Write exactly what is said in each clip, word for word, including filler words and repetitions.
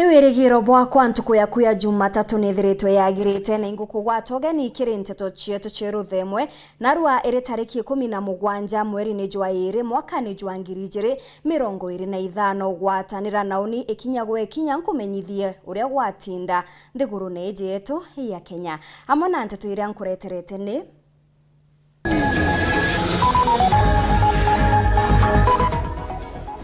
Wirigiro bwakwa ntuku yaku ya Jumatatu nithiritwe yagirite na ingukugwata ugeni kiri nteto cietu cia ruthemwe, narua iri tariki ikumi na mugwanja mweri-ini jwa iri mwakani jwa ngiri ijiri mirongo iri na ithano. Gwatanira na uni ikinya gwe ikinya nkumenyithie uria gwatinda nthigurune iji yetu ya Kenya. Amwe na nteto iria nkureterete ni: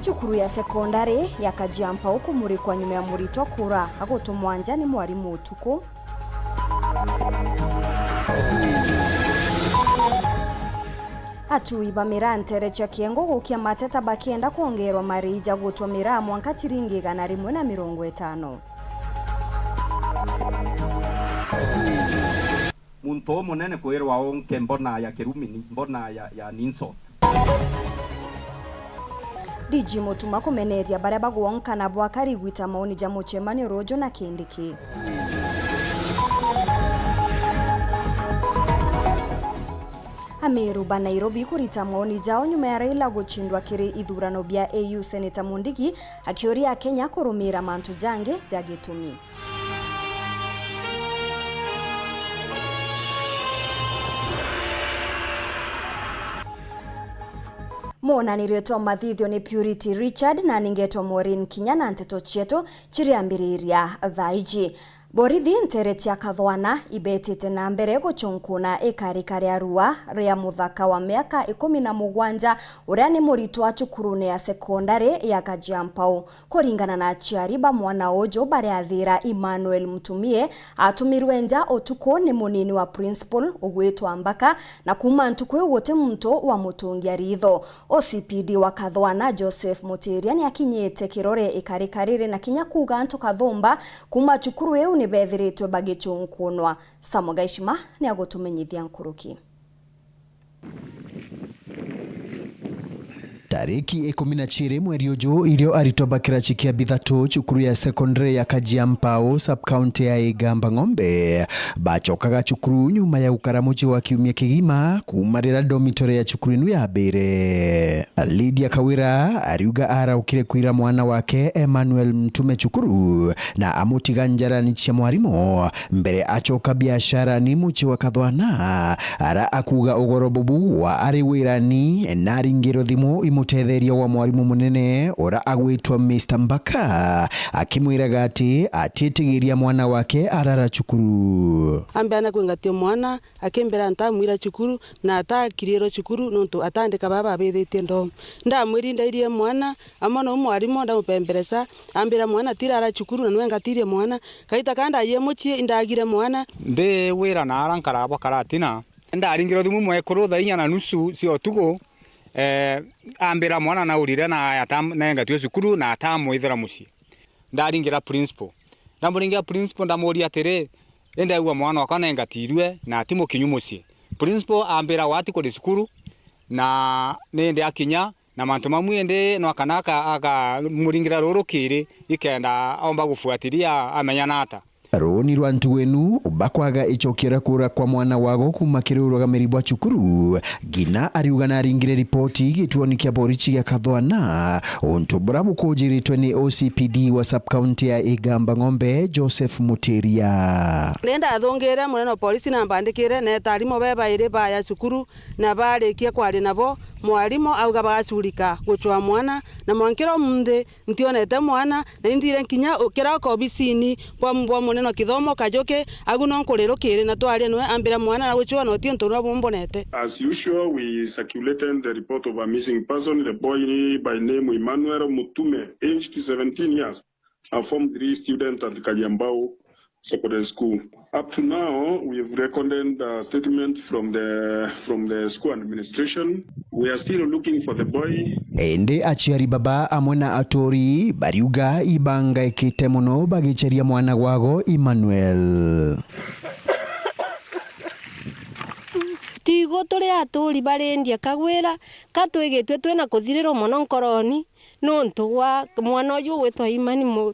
Cukuru ya sekondari ya Kajiampau kumurikwa nyuma ya muritwa kura agutumwa nja ni mwarimu utuku. Atui ba miraa ntere cia Kiengo gukia mateta bakienda kwongerwa marii ja gutwa miraa mwanka ciringi igana rimwe na mirongo itano. Muntu umunene kwirwa unke mbona ya kirumini, mbona ya, ya insult. D G Mutuma kumeneria baria bagwonkana bwakari gwita maoni ja mucemanio ruju na Kindiki. Amiru ba Nairobi kurita maoni jao nyuma ya Raila gucindwa kiri ithurano bia A U, Senator Mundigi akiuria Akenya kurumira mantu jangi ja gitumi. Mwonanirio twa mathithio ni Purity Richard na ningetwa Maureen Kinya na nteto cietu ciriambiriria thaa iji. Borithi ntere cia Kathwana ibetite na mbere gucunkuna ikarika ria rua ria muthaka wa miaka ikumi na mugwanja uria ni muritwa cukurune ya sekondari ya Kajiampau. Kuringana na aciari ba mwana uju baria athira Emmanuel Mutumie, atumirwe nja utuku ni munini wa principal ugwitwa Mbaka, na kuuma ntuku iu guti muntu wamutungia ritho. O C P D wa Kathwana Joseph Mutiria ni akinyite kirore ikarika riri na kinya kuuga antu kathumba kuuma cukuru iu ni bethiritwe bagicunkunwa. Samuel Gaishima ni agutumenyithia nkuruki. Tariki ikumi na ciiri mweri uju, irio aritwa ba kiraci kia bithatu cukuru ya secondary ya Kajiampau, sub-county ya Igamba Ng'ombe, bacokaga cukuru nyuma ya gukara mucii wa kiumia kigima kuuma riria dormitory ya cukuru inu yambire. Lydia Kawira ariuga araukire kwira mwana wake Emmanuel Mtume cukuru na amutiga njarani cia mwarimu mbere acoka biashara ni mucii wa Kathwana, ara akuuga ugoro bubu wa ari wirani na aringirwe thimu i mutetheria wa mwarimu munene ura agwitwa Mister Mbaka, akimwiraga ati atitigiria mwana wake arara cukuru. Ambia na kwingatia mwana, akimbira ntamwira cukuru, na atakirirwe cukuru nontu atandika baba abithitie ndoo. Ndamwiri ndairie mwana, amwe na u mwarimu ndamupemberesa, ambira mwana tirara cukuru na nwe ngatirie mwana. Kaita ka ndajie mucii, indagire mwana. Ndi wira na ara nkaraga bwa Karatina, ndaringirwe thimu mwekuru thaa inya na nusu cia utuku, eh, ambira mwana naurire na atam-, nengatue cukuru na atamwithira mucii. Ndaringira principal. Ndamuringira principal, ndamuria atiri, "Indi aigua mwana wakwa nengatirue na ati mukinyu mucii?" Principal ambira, "Wati kuri cukuru, na nindi akinya, na mantu mamwe indi no akana aka-, akamuringira ruru kiri, ikenda aumba gufuatilia amenya na ata." Ruuni rwa ntugu inu bakwaga icokio ria kuura kwa mwana wago kuuma kiri urugamiri bwa cukuru, Ngina ariuga naringire ripoti gituoni kia borichi gia Kathwana, untu buria bukujiritwe ni O C P D wa sub-county ya Igamba Ng'ombe, Joseph Mutiria. Ni ndathungire munene wa polisi na ambandikire, neeta arimu be bairi ba ya cukuru, na barikia kwaria nabo, mwarimu auga bagacurika gucwaa mwana, na mwankira umunthi ntionete mwana, na inthire nkinya ukira oka obisini bwa, bwa munene wa kithomo Kajuki, agu no nkurirukire na twaria nwe, ambira mwana na gucua na uti untu nwe bumbonete. As usual, we circulated the report of a missing person, the boy by name Emmanuel Mutume, aged seventeen years, a form three student at Kajambau Secondary School. Up to now, we have recorded a statement from the, from the school administration. We are still looking for the boy. Indi aciari baba amwe na aturi bariuga ibangaikite muno bagicaria mwana gwao Emmanuel. Tigo turi aturi barindia kagwira, ka twigitue twina kuthirirwa muno nkoroni, nontu bwa mwana uju ugwitwa Imani Mu-,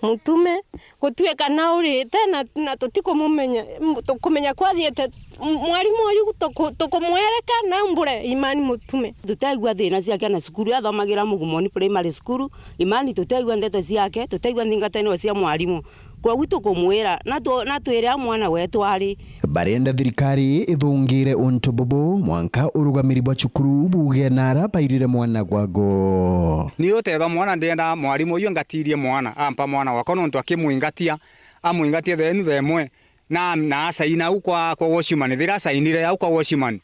Mutume, gutuika na urite na, na tutikumumenya, m-, tukumenya kwathiite m-, mwarimu uyu tuku-, tukumwereka na mbure Imani Mutume. Tutaigua thina ciake na cukuru athomagira Mugumoni Primary School, Imani tutaigua ndeto ciake, tutaigua nthingataniro cia mwarimu. Kwogu tukumwira, na tu-, na twire a mwana wetu ari. Barenda thirikari ithungire untu bubu, mwanka urugamiri bwa cukuru buge na ara bairire mwana gwago. Ni utega mwana, ndienda mwarimu uyu ngatirie mwana, ampa mwana wakwa nontu akimwingatia, amwingatia thenu themwe, na, na asaina au kwa, kwa watchman, thira asainire au kwa watchman.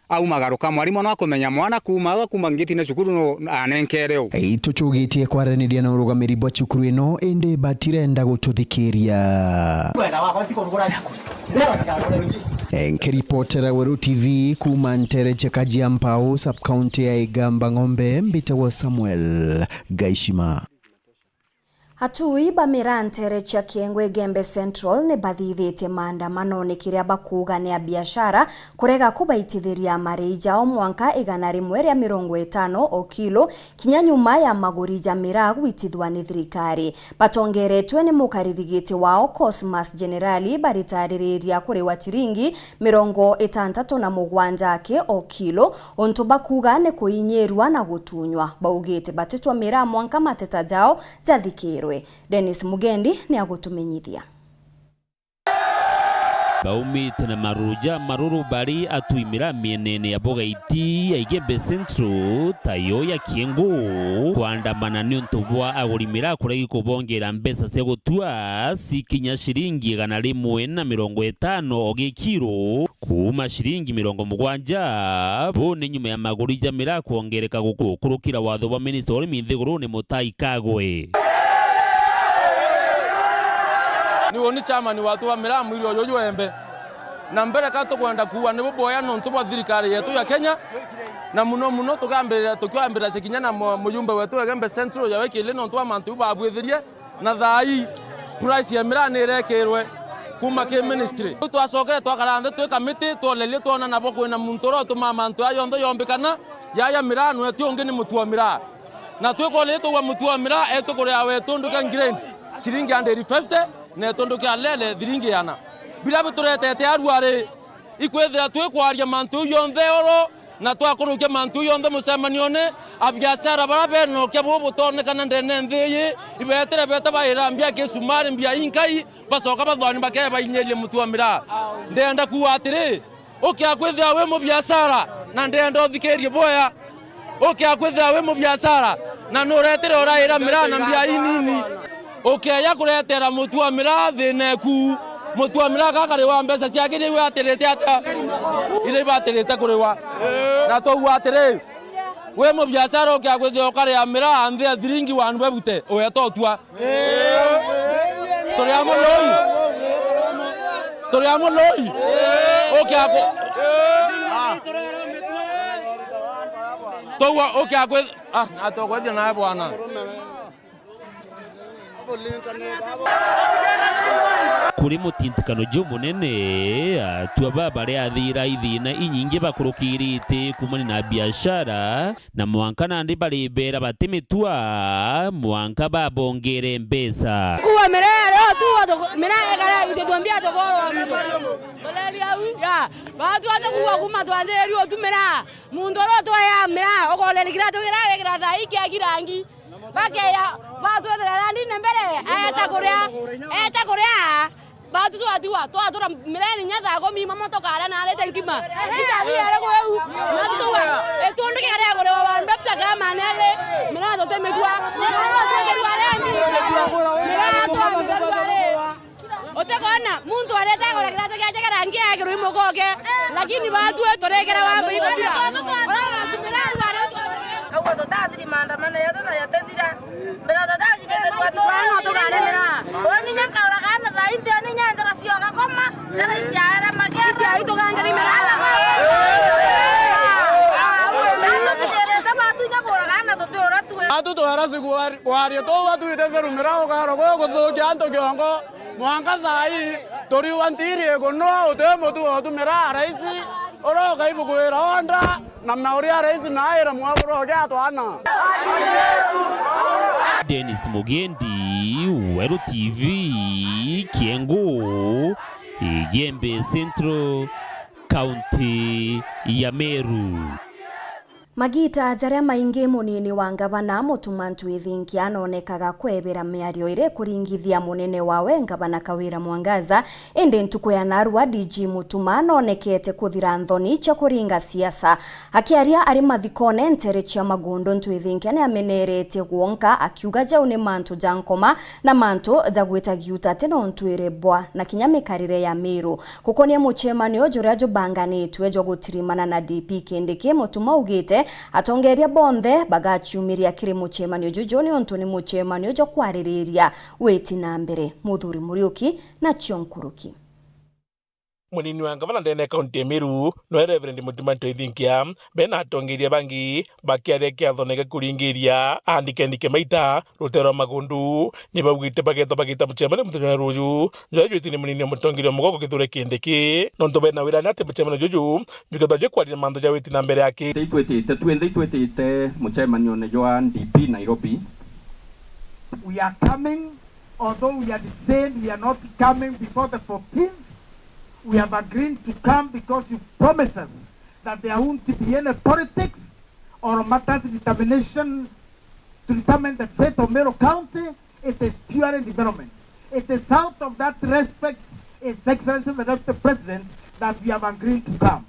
Aumagaruka, mwarimu no akumenya mwana kuuma, aga kuuma ngitine cukuru no anenkere u. Itucugitie kwaraniria na urugamiri bwa cukuru ino, indi batirenda gututhikiria. Nkiripotera Weru T V kuuma ntere cia Kajiampau, sub-county ya Igamba Ng'ombe, mbitagwa Samuel Gaishima. Atui ba miraa ntere cia Kiengwe Igembe Central ni bathithitie maandamano ni kiria bakuuga ni abiashara kurega kubaitithiria marei jao mwanka igana rimwe ria mirongo itano o kilo, kinya nyuma ya maguri ja miraa gwitithua ni thirikari. Batongeretwe ni mukariri giti wao Cosmas Generali, baritaririria kuriwa ciringi mirongo itantatu na mugwanja aki o kilo, untu bakuuga ni kuinyirua na gutunywa. Baugite batitwa miraa mwanka mateta jao jathikirwe. Dennis Mugendi ni agutumenyithia. Baumite na maruja maruru bari atui miraa mienene ya Bogaiti ya Igembe Central, tayo ya Kiengu, kwandamana niuntu bwa aguri miraa kuregi kubongera mbeca cia gutua cikinya ciringi igana rimwe na mirongo itano o gikiro, kuuma ciringi mirongo mugwanja. Buu ni nyuma ya maguri ja miraa kwongereka guku-, gukurukira watho bwa minista wa urimi nthigurune Mutahi Kagwe. Ni woni chairman watu wa miraa mwiri uyu jwembe. Na mbere ka tukwenda kuuga ni buboya nontu bwa thirikari yetu ya Kenya, na muno muno tukiambirira, tukiambirira cikinya na mu-, mujumbe wetu Igembe Central ya wikili nontu wa mantu babwithirie. Na thaa ii, price ya miraa ni irekirwe kuuma ki ministry. Riu twacokere twakara nthi twi kamiti, twonerie twona nabo kwina muntu uria utumaa mantu aya jonthe jombikana, yaya miraa nwe ti ungi ni mutu wa miraa. Na twikwona ri twaigua mutu wa miraa, etukuria wetundu kia grade ciringi hundred fifty, na etundu kia lele ciringi igana. Biria bituretete arua ri, ikwithira twikwaria mantu jau jonthe oro, na twakurukia mantu jonthe mucemanione, abiashara baria bena ukia bubu butonekana ndene nthi iji, ibetere beta baira mbia kisumari, mbia inkai, bacoka bathwani bakeba inyerie mutu wa miraa. Ndenda kuuga atiri, ukia kwithira wi mubiashara, na ndenda uthikirie boya. Ukia kwithira wi mubiashara, na nuretire uraira miraa na mbia inini. Ukeeja kuretera mutu wa miraa thina eku. Mutu wa miraa gakari wa mbeca ciake iria igwatirite atia? Iria ibatirite kuriwa. Na twauga atiri, wi mubiashara ukia kwithira ukaria miraa nthi ya thiringi wanu bebute, ueta utua. Turi amwe noi? Turi amwe noi? Ukia ku-, ah. Twauga ukia kwi-, ah, atokwethia nawe bwana. Kuri mutintikano jumunene, atua baba bari athira ithina inyingi bakurukirite kumania na biashara, na mwanka nandi baribera bati mitua, mwanka babongere mbeca. Kuwa miraa leo tu, watu, miraa ekare, ithumbia tugorwa mtu. Ya, watu wate kuwa kuma twanjiririe utumira. Muntu uria utwea miraa, ukonenikira tugira wikira thaa iki aki rangi. Bakeya, batwethira landine mbere, aeta kuria, aeta kuria. Batu twatigwa, twatura mireni nya thaa kumi, mama tukaria na arite nkima. Itabi ere kuu, na tutuga, itundu kiaria kuri wa wambe pita kama nele, miraa tutimitua. Miraa tutimitua remi. Miraa tutimitua remi. Utikona muntu areta agura kiratu giake kia rangi ya kirui mukoke, lakini batue turekera wambe igotira. Ura watumira arware. Kau tutathiri maandamano yetu na yatethira. Mbere tutathikithirwa tu. Bwana tukaremera. Oni nya nkauraga na thaa ite, oni nya njara cioka koma, njara iciaere magera. Iti ai tukangerimera. Tutigirite batu inya kuraga na tutiura tue. Atu twera cigwari-, kwaria tuu atwite therumira ukaro gwe guthukia antu kiongo. Mwanka thaa ii, turiua ntiri igunwa uti mutu wa utumira raisi, uroka ibukwira onda, na mauria raisi naira mwaburo gia twana. Dennis Mugendi, Weru T V, Kiengu, Igembe Central, County ya Meru. Magita jaria maingi munini wa ngavana Mutuma Ntwithinkia anoonekaga kwebera miario iri kuringithia munene wawe ngavana Kawira Mwangaza, indi ntuku ya narua D G Mutuma anoonekete kuthira nthoni cia kuringa siasa. Akiaria ari mathikone ntere cia Magundu, Ntwithinkia ni ameneretie gwonka, akiuga jau ni mantu ja nkoma na mantu ja gwita giutate nontu iri bwa na kinya mikarire ya Miru. Gukonia mucemanio juria jubanganitwe jwa gutirimana na D P Kindiki, Mutuma augite atongeria bonthe bagaciumiria kiri mucemanio juju niuntu ni mucemanio jwa kwaririria witi na mbere. Muthuri Muriuki nacio nkuruki. Munini wa ngavana ndene ya kaunti ya Meru, noe Reverend Mutuma Ntwithinkia, be na atongeria bangi bakiaria kiathone gia kuringiria aandike ndike maita rutero rwa Magundu, ni baugite bageetwa bagita mucemanio muthenya wa ruuju, juria jwiti ni munini wa mutongeria wa mugongo Kithure Kindiki, nontu bena wirane ati mucemanio juju jukethwa jukwaria mantu ja witi na mbere aki. Itwitite, twinthe itwitite mucemanione jwa D P Nairobi. We are coming, although we had said we are not coming before the fourteenth, we have agreed to come because you promised us that there won't be any politics or matters determination to determine the fate of Meru County. It is purely development. It is out of that respect, His Excellency the Deputy President, that we have agreed to come.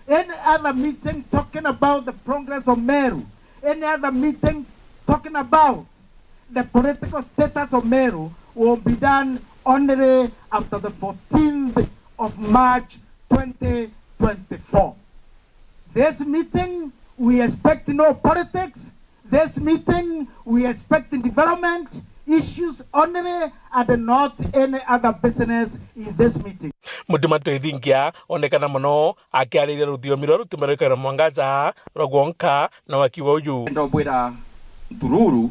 Any other meeting talking about the progress of Meru, any other meeting talking about the political status of Meru will be done only after the fourteenth of March twenty twenty-four. This meeting, we expect no politics. This meeting, we expect development issues only and not any other business in this meeting. Mutuma Ntwithinkia onekana mono akiariria rutiomi rwa rutume rwa Kawira Mwangaza rwa gwonka, na akiuga uju. Ndobwira Ntururu,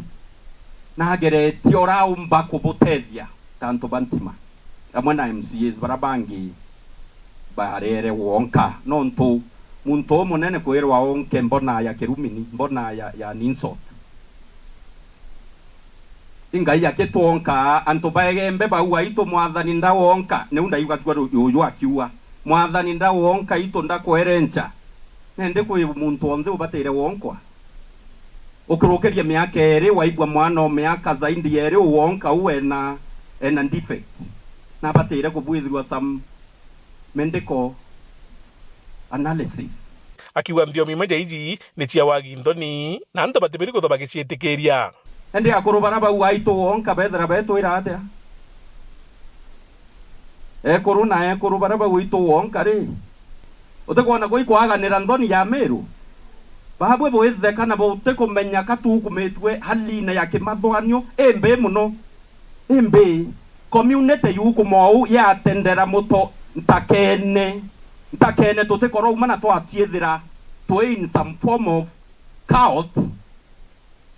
nageretie uraumba kubutethia ta antu ba Ntima, amwe na M C As bara bangi barere wonka, nontu muntu umunene kwirwa onke mbona ya kirumini, mbona ya, ya insult. Ingai akitwonka, antu baegembe bau aitu, Mwathani ndawonka, niu ndaiga tua ru-, yuyu akiuga, Mwathani ndawonka, itu ndakwerenca, nende kwi muntu onthe ubatire wonkwa. Ukirukiria miaka iri, waigua mwana o miaka zaidi ya iri uwonka u ena, ena defect, na abatire kubwithirwa some medical analysis. Akiuga nthiomi imwe ja iji ni cia wagi nthoni, na antu batibiri kwithwa bagiciitikiria. Indi akuru bara bau aitu wonka bethira betwira atia? Ekuru na ekuru bara bau aitu wonka ri, utikwona gwi kwaganira nthoni ya Miru? Babwe bwitheka na butikumenya ka tukumitue haline ya kimathwanio imbi mono. Imbi, community yukumou yatendera muto ntakene, ntakene tutikorouma na twatiithira twi in some form of cult,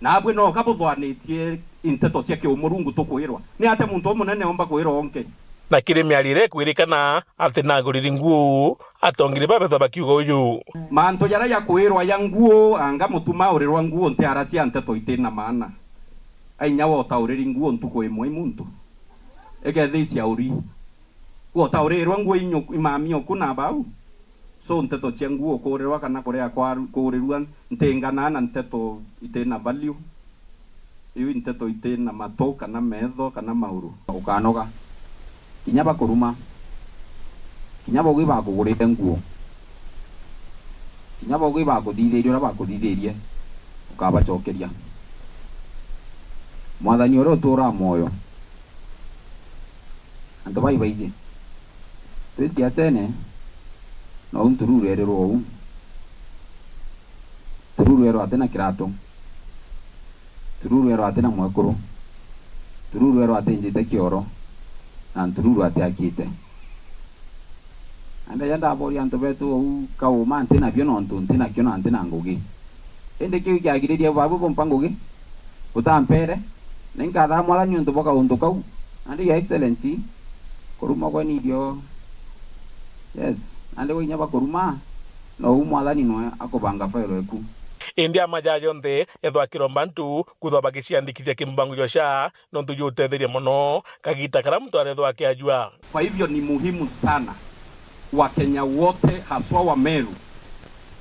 nabwe no ka buthwanitie inteto cia kiumurungu tukwirwa. Ni atia muntu umunene omba kwirwa onke? Na kiri miario iria ikwirikana ati naguriri nguo, atongeria babethwa bakiuga uju. Mantu jaria jakwirwa ja nguo, anga Mutuma urirwa nguo ntiara cia nteto itina maana. Ainya wotauriri nguo ntuku imwe i muntu. Ikethithia uri. Wotaurirwa nguo inyo-, imami oku na bau. So nteto cia nguo kurirwa kana kuria kwaru-, kurirua ntinganaa na nteto itina value. Iu i nteto itina matu kana metho kana mauru. Ukanoga. Kinya bakuruma. Kinya baugi bakugurite nguo. Kinya baugi bakuthithirie uria bakuthithirie, ukabacokeria. Mwathani uria uturaa mwoyo. Antu bai baiji. Twi siasene, nou Ntururu erirwa uu. Ntururu erwa atina kiratu. Ntururu erwa atina mwekuru. Ntururu erwa atinjite kioro. Na Ntururu atiakite. Na ndeja ndaboria antu betu uu kauma ntinabio nontu ntinakio na ntina ngugi. Indi kiu kiagiririe babu bumpa ngugi? Butampere? Na inkathaa Mwathani niuntu bwa kauntu kau. Nandi, Your Excellency, kuruma gwe ni irio. Yes. Nandi gwe inya bakuruma, nou Mwathani noe akubanga fairo eku. Indi ama ja jonthe ethwa akiromba antu kwithwa bagiciandikithia kimbango jwa SHA nontu jutetheria mono kagita karia muntu arethwa akiajua. Kwa hivyo ni muhimu sana Wakenya wote, haswa wa Meru,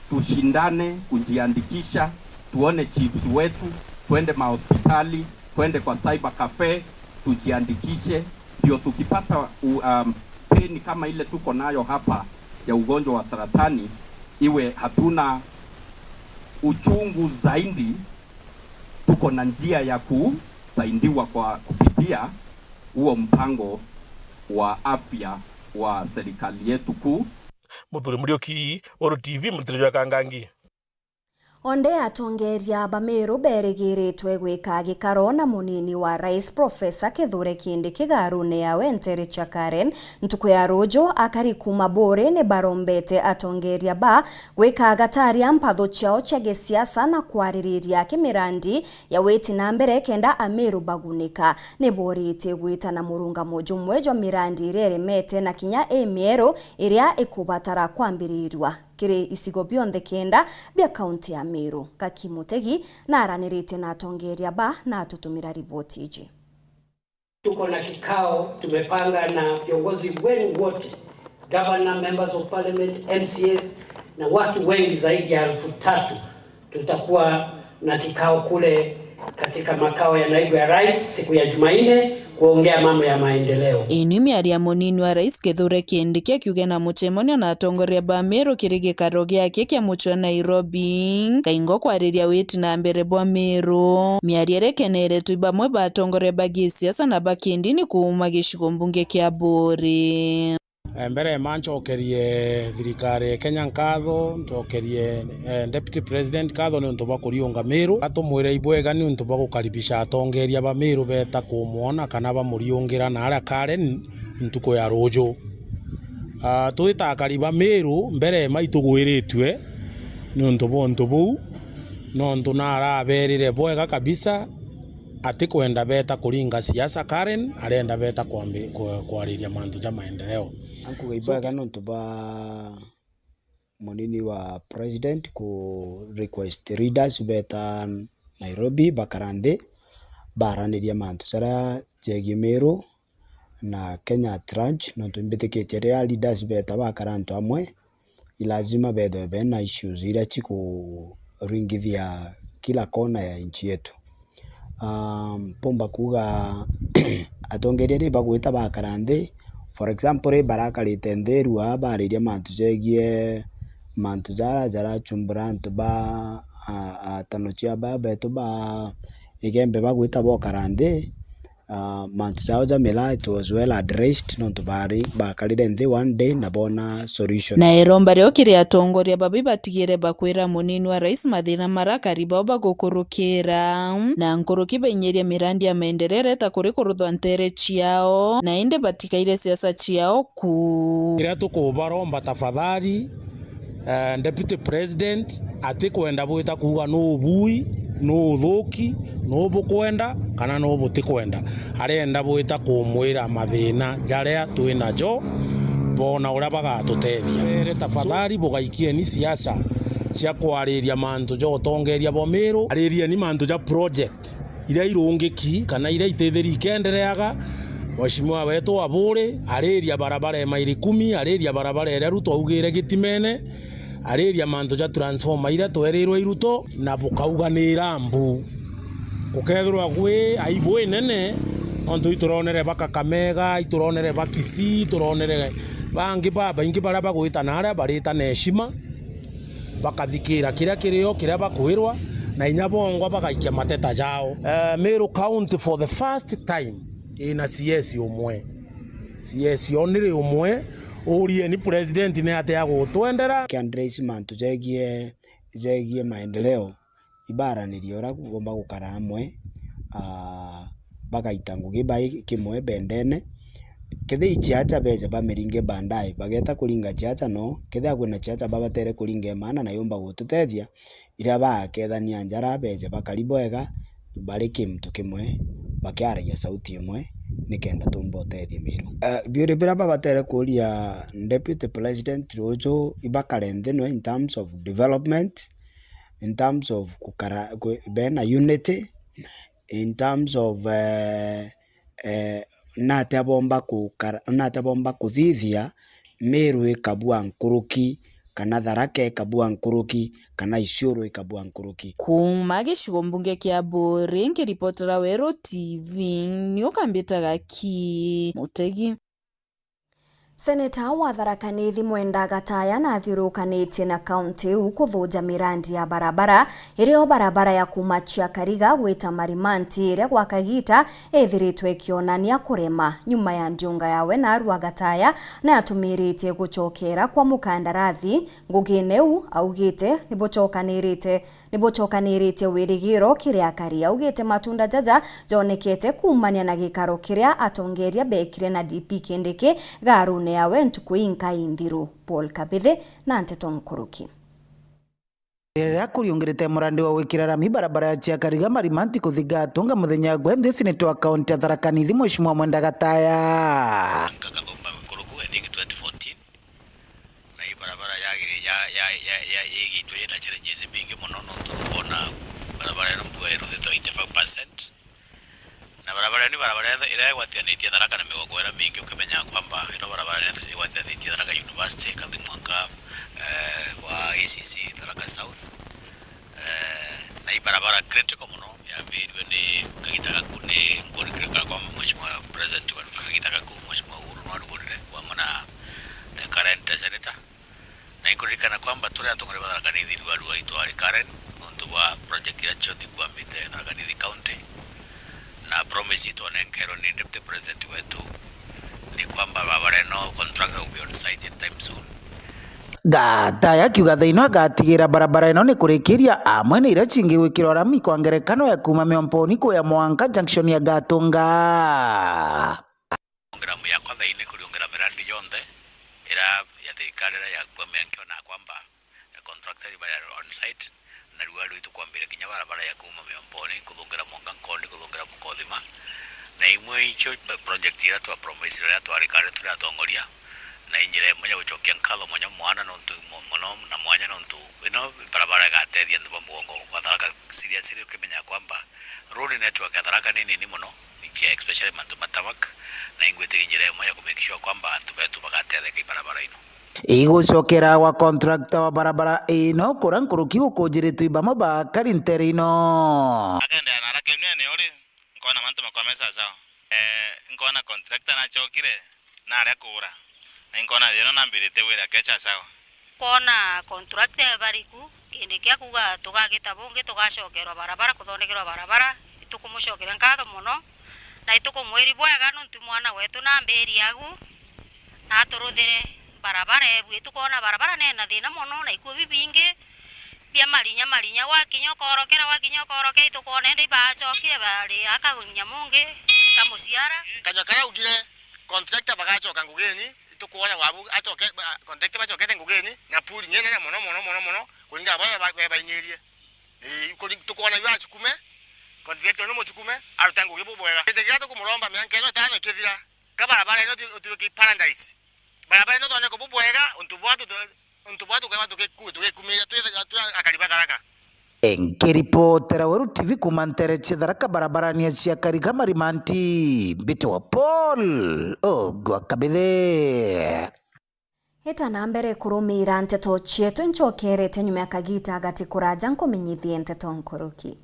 tushindane kujiandikisha, tuone chiefs wetu, twende mahospitali, twende kwa cyber cafe, tujiandikishe, ndio tukipata u-, um, pain kama ile tuko nayo hapa ya ugonjwa wa saratani, iwe hatuna uchungu zaidi, tuko na njia ya kusaidiwa kwa kupitia huo mpango wa afya wa serikali yetu kuu. Muthuri Muriuki, Uru T V, Mutiri jwa Kangangi. Onde atongeria ba Meru berigiritwe gwika gikaro na munini wa rais Profesa Kithure Kindiki kigarune yawe ntere cia Karen ntuku ya ruju. Akari kuma Buuri ni barombete atongeria ba gwika gataria mpatho ciao cia gisiasa na kwaririria kimirandi ya witi na mbere kenda Ameru bagunika. Ni boritie gwita na murungamo jumwe jwa mirandi iria iremete na kinya imieru iria ikubatara kwambirirua kiri icigo bionthe kenda bia kaunti ya Meru. Gaki Mutegi naranirite na atongeria ba na atutumira riboti iji. Tuko na kikao tumepanga na viongozi wenu wote, governor, members of parliament, M C As na watu wengi zaidi ya elfu tatu. Tutakuwa na kikao kule katika makao ya naibu ya rais siku ya Jumanne kuongea mambo ya maendeleo. Ii ni miario ya munini wa rais Kithure Kindiki akiuga na mucemanio na atongoria ba Meru kiri gikaro giake kia mucii wa Nairobi, kaingo kwariria witi na mbere bwa Meru. Miario iria ikeneretwe i bamwe ba atongoria ba gisiasa na ba kindini kuuma gicigo mbunge kia Buuri. Eh, mbere ma ncokerie thirikari ya Kenya nkatho, ncokerie, eh, Deputy President nkatho niuntu bwa kuriunga Meru. Atumwire ibwega niuntu bwa gukaribisha atongeria ba Meru beta kumwona kana bamuriungira na aria Karen ntuku ya ruju. Ah, twita akari ba Meru, mbere ma itugwiritue niuntu bwa untu buu, nontu naraberire bwega kabisa, atikwenda beta kuringa siasa Karen, arenda beta kwambi-, kwa-, kwariria mantu ja maendeleo. Ankuga ibwega nontu bwa munini wa president ku request leaders beta Nairobi bakara nthi, baraniria mantu jaria jegie Meru na Kenya at large, nontu imbitikitie riria leaders beta bakara antu amwe, i lazima bethwe bena issues iria cikuringithia kila kona ya nchi yetu. Um, mpumba kuuga atongeria ri bagwita bakara nthi, for example, ri barakarite nthi rua bariria mantu jegie mantu jara jarachumbura antu ba, a, atano cia ba betu ba Igembe bagwita bokara nthi, ah, mantu jao ja mira it was well addressed, nontu bari bakarire nthi one day na bona solution. Na iromba rio kiri atongoria babi batigire bakwira munini wa rais mathina maria akari bao bagukurukira, na nkuruki bainyirie mirandi ya maendeleo ireta kuri kuruthwa ntere ciao, na indi batikaire siasa ciao ku. Kiria tukubaromba tafadhali, eh, Deputy President atikwenda bwita kuuga nuu bui, nuu uthuki, nuu bukwenda, kana nuu butikwenda. Arenda bwita kumwira mathina jaria twi najo, bona uria bagatutethia. Ere tafadhali, bugaikieni siasa cia kwariria mantu ja utongeria bwa Miru, aririeni mantu ja project iria irungiki kana iria itithiri ikeendereaga. Mheshimiwa wetu wa Buuri ariria barabara ya maili kumi, ariria barabara iria Ruto augire Gitimene, ariria mantu ja transformer iria twerirwe i Ruto, na bukauga ni irambu. Gukethirwa gwi aibu inene, nontu ituronere ba Kakamega, ituronere ba Kisii, ituronere bangi babaingi baria bagwita na aria barita na heshima. Bakathikira kiria kirio, kiria bakwirwa, na inya bongwa bagaikia mateta jao. Eh, Meru County for the first time ina C S umwe. C S only umwe. Urieni president ni atia gutwendera. Kiandresi mantu jegie, jegie maendeleo. Ibaranirie uria bugomba gukara amwe, aa, bagaita ngugi bai kimwe bendene. Kethia i ciaca beja bamiringe baadaye, bageta kuringa ciaca no, kethia kwina ciaca babatere kuringa imaana na yumba gututethia, iria baakethania njara beje bakari bwega, bari kintu kimwe, bakiaragia sauti imwe, nikenda tumba utethia Miru. Aa, biuria biria babatere kuuria Deputy President ruju, ibakare nthi no in terms of development, in terms of gukara, gu-, bena unity, in terms of, eh, eh, natia bomba gukara, natia bomba kuthithia Meru ikabua nkuruki, kana Tharaka ikabua nkuruki, kana Isiolo ikabua nkuruki. Kuuma gicigo mbunge kia Buuri, nkiripotera Weru T V, ni ukambitaga ki Mutegi. Seneta wa Tharaka Nithi Mwenda Gataya nathiurukanitie na kaunti iu kuthuja mirandi ya barabara, irio barabara ya kuuma Chiakariga gwita Marimanti, iria gwa kagiita ithiritwe ikionania kurema. Nyuma ya ndiunga yawe, Narua Gataya natumiritie gucokera kwa mukandarathi ngugine iu, augite nibucokanirite Nibucokaniritie wirigiro kiri akari. Augite matunda jaja jonekete kuumania na gikaro kiria atongeria beekire na D P Kindiki gaarune yawe ntuku inkai nthiru. Paul Kabithi na nteto nkuruki. Riria kuriungirite murandi wa gwikira rami barabara ya Chiakariga Marimanti kuthi Gatunga muthenya gwe nthi, seneta wa kaunti ya Tharaka Nithi Mheshimiwa Mwenda Gataya. Nkakathomba gikuru ku, I think, twenty fourteen. Na ii barabara yagiri-, ya, ya, ya, ya, yigitwe yina challenges ibingi mono, nontu nukwona barabara ino mbua iruthitwe eighty-five percent. Na barabara ino ni barabara iria igwatithanitie Tharaka na migongo iria mingi, ukimenya kwamba ino barabara iria igwatithanitie Tharaka University, ikathi mwanka, eh, wa A C C, Tharaka South. Eh, na ii barabara critical mono, yambiriwe ni kagita gaku ni nkurikirika kwa Mheshimiwa President wetu, kagita gaku Mheshimiwa Uhuru nwarugurire, wamwe na the current senator. Na inkuririkana kwamba turi atongoria ba Tharaka Nithi riu arua itwari Karen, nontu bwa project iria cionthe ibwambite Tharaka Nithi County. Na promise itwonenkerwe ni Deputy President wetu ni kwamba barabara ino contractor will be on site in time soon. Gataya akiuga thaa ino agatigira barabara ino ni kurikiria amwe na iria cingi gwikirwa rami kwa ngerekano ya kuuma Miomponi kuya mwanka junction ya Gatunga. Program yakwa thaa ino ni kuriungira mirandi yonthe iria ya thirikari iria yakua, me nkiona kwamba ya contractor bari on site, na riu ari tukwambiria kinya barabara ya kuuma Miomponi kuthungira mwanka Nkoni kuthungira Mukothima, na imwe icio project iria twa promise iria twarikari turi atongoria, na injira imwe ya gucokia nkatho mono mwana nontu mo-, mono na mwanya nontu ino barabara igatethia antu ba mugongo gwa Tharaka seriously, ukimenya kwamba road network ya Tharaka ni nini mono, icia especially mantu ma tarmac, na ingwitiria injira imwe ya ku make sure kwamba antu betu bagatetheka i barabara ino. Igucokera gwa contractor wa barabara ino, kuria nkuruki gukunjiritwe i bamwe ba akari ntere ino. Akendea na arakemia ni uri, nkona mantu makwa me sawa sawa. Eh, nkona contractor nachokire, naria kuura. Na nkona thina nambirite wira kecha sawa. Kwona contractor e bariku, kindi kia kuuga tugagita bungi, tugacokerwa barabara, kuthondekerwa barabara, itukumucokeria nkatho mono, na itukumwiri bwega nontu mwana wetu nambiria agu, na aturuthire barabara ebu. Itukwona barabara nena thina mono, na ikuo bibingi bia marinya, marinya, gwakinya ukorokera, gwakinya ukorokera, itukwona indi ibacokire bari aka nyamungi kamuciara. Kanyua karia augire, contractor bagacoka ngugini, itukwona wabu acoke, ba-, contractor bacokete ngugini, na pool ni nene mono, mono, mono, mono, kuringana na baria ba-, ba-, bainyirie. Ii, kuri-, tukwona iwe acukume, contractor ni mucukume, aruta ngugi bubwega. Giti kiria tukumuromba mianka ino itano ikithira, ka barabara ino ti-, utuike paradise. Barabara ino thondekwe bubwega, untu bwa tu-, untu bwa tukeba tugiku-, tugikumiria twi, twi akari ba Tharaka. Nkiripotera Weru T V kuuma ntere cia Tharaka barabarani ya Chiakariga Marimanti, mbitwa Paul Ogwa Kabithe. Ita na mbere kurumira nteto cietu, ncokerete nyuma ya kagita gati kuraja nkumenyithie nteto nkuruki.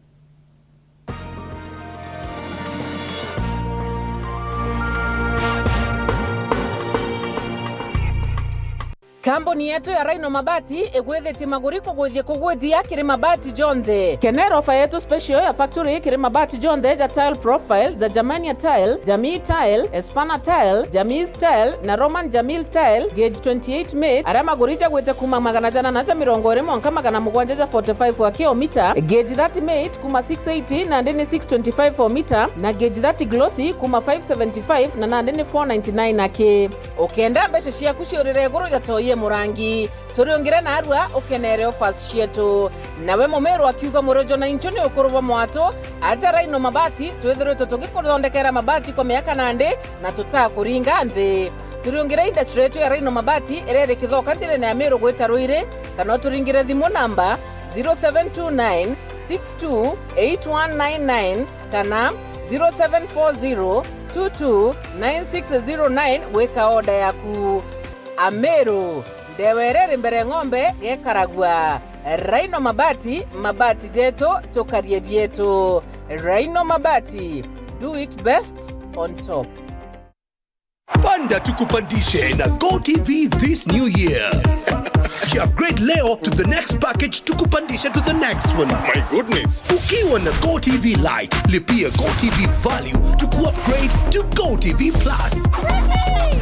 Kambuni yetu ya Rhino Mabati igwithitie maguri kugwithia kugwithia kiri mabati jonthe. Kenera ofa yetu special ya factory kiri mabati jonthe ja tile profile, ja Germania tile, Jamii tile, Espana tile, Jamii tile, na Roman Jamil tile, gauge twenty-eight mate, aria maguri jagwite kuuma magana janana ja mirongo iri mwanka magana mugwanja ja forty-five wa kilomita, gauge thirty mate kuuma six eighty nandi ni six twenty-five o mita, na gauge thirty glossy kuuma five seventy-five na nandi ni four ninety-nine aki. Ukenda mbeca ciaku ciurire iguru ja toi e murangi, turiungire narua ukenere offers cietu. Nawe mumiru akiuga murojo na inchu ni ukuru bwa mwatu, aja Rhino Mabati, twithiritwe tugikuthondekera mabati kwa miaka nandi na tutakuringa nthi. Turiungire industry yetu ya Rhino Mabati iria iri Kithoka njirene ya Miru gwita Ruiri, kana uturingire thimu namba zero seven two nine six two eight one nine nine kana zero seven four zero two two nine six zero nine gwika oda yaku. Ameru, ndewa iria iri mbere ng'ombe gekaragua. Rhino Mabati, mabati jetu, tukarie bietu. Rhino Mabati, do it best on top. Panda tukupandishe na GoTV this new year. Upgrade leo to the next package tukupandishe to the next one. My goodness. Ukiwa na GoTV Lite, lipia GoTV Value to upgrade to GoTV Plus.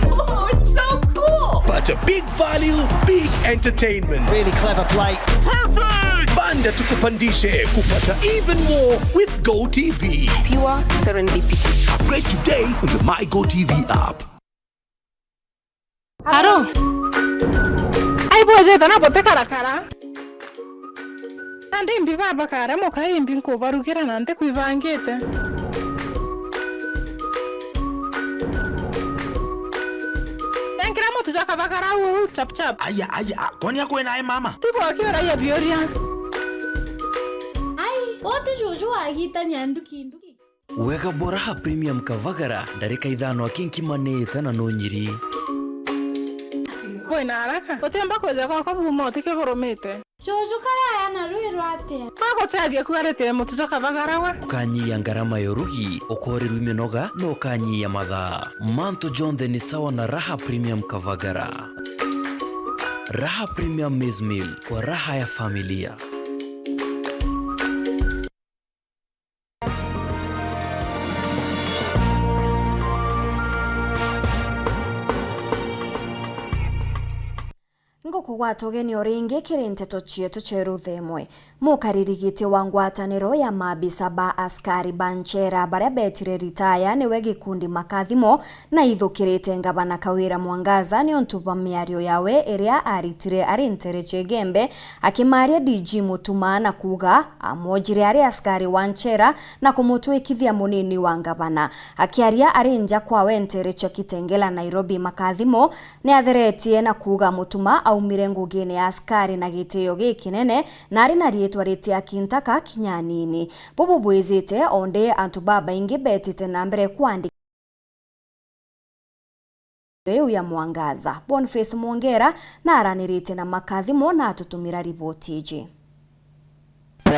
Oh, it's so cool. Pata big value, big entertainment. Really clever play. Perfect! Panda tukupandishe kupata even more with GoTV. Pure serendipity. Upgrade today on the My GoTV app. Aro? Ai bwejete na butikarakara. Nandi imbi baba kare muka imbi nkubarugira na ntikwibangite. Nenkira mutu jwa kathagara uu chap chap. Aya, aya, kwani akwena ai mama? Tigwa kiuragia biuria. Ai, uti juju wagitania nduki nduki. Wega bwa Raha Premium Kavagara, ndarika ithano aki nkimanite na nunyiri. Kwina haraka. Utiumba kwija gwakwa buma utike burumite. Juju kaya na rwi rwatia? Aguteethia kuarite mutu jwa kavagara we. Ukanyia ngarama ya urugi, ukorirwi minoga, na ukanyia mathaa. Mantu jonthe ni sawa na Raha Premium Kavagara. Raha Premium Maize Meal, kwa raha ya familia. Ngukugwata ugeni o ringi kiri nteto cietu cia rutha imwe. Mukariri giti wa ngwataniro ya maabisa ba askari ba nchera baria betire ritaya niwe gikundi Makathimo na ithukirite ngavana Kawira Mwangaza niuntu bwa miario yawe iria aritire ari ntere cia Igembe, akimaria D G Mutuma na kuuga amwojire ari askari wa nchera na kumutwikithia munini wa ngavana. Akiaria ari nja kwawe ntere cia Kitengela, Nairobi, Makathimo niatheretie na kuuga Mutuma aumire ngugine ya askari na gitio gikinene na ari na riitwa ritia kintaka kinya anini. Bubu bwijite o ndi antu babaingi betite na mbere kwandika iu ya Mwangaza. Boniface Mwongera na araniritie na Makathimo na atutumira riboti iji.